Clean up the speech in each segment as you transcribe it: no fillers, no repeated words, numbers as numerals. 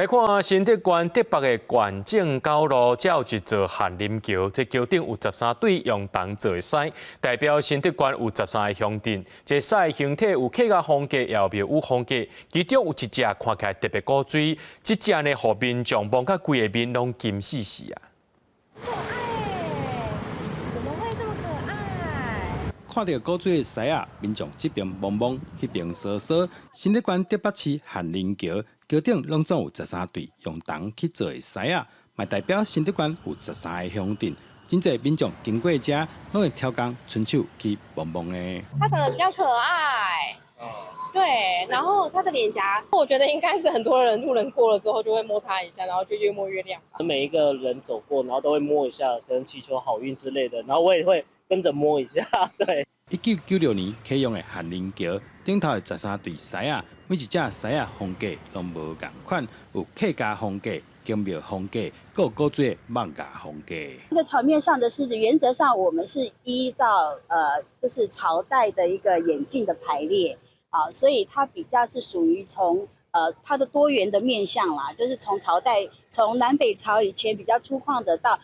來看新竹縣竹北的縣政九路，遮有一座翰林橋，這橋頂有13對用銅做的獅，代表新竹縣有13个鄉鎮。這獅的形體有客家風格，也有廟宇風格，其中有一隻看起來特別古錐，這隻呢，予民眾摸甲規个面攏金絲絲啊！可愛，怎麼會這麼可愛？看著古錐的獅仔，民眾這邊摸摸，彼邊踅踅。新竹縣竹北市翰林橋橋頂攏總有13對用銅去做的獅仔，嘛代表新竹縣有13个鄉鎮。真濟民眾經過遮，攏會刁工伸手去摸摸的。它長得比較可愛，對，然後它的臉頰，我覺得應該是很多人路人過了之後就會摸它一下，然後就越摸越亮。每一個人走過，然後都會摸一下，可能祈求好運之類的，然後我也會跟着摸一下。對。1996年啟用的翰林橋頂頭的13對獅仔，每一隻獅仔風格攏無仝款，有客家風格、宮廟風格，閣有古錐的蠓仔風格。這個橋面上的獅子，原則上我們是依照就是朝代的一個演進的排列啊，所以它比較是屬於從它的多元的面向啦，就是從朝代，從南北朝以前比較粗獷的到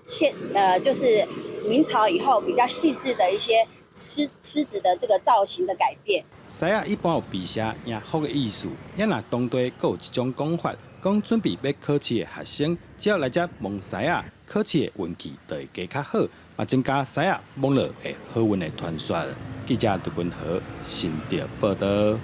現就是明朝以後比較細緻的一些獅子的這個造型的改變。獅仔一般有辟邪迎福的意思，也若當地閣有一種講法，講準備欲考試的學生，只要來遮摸獅仔，考試的運氣就會加較好，嘛增加獅仔摸落會好運的傳說。記者杜君和新竹報導。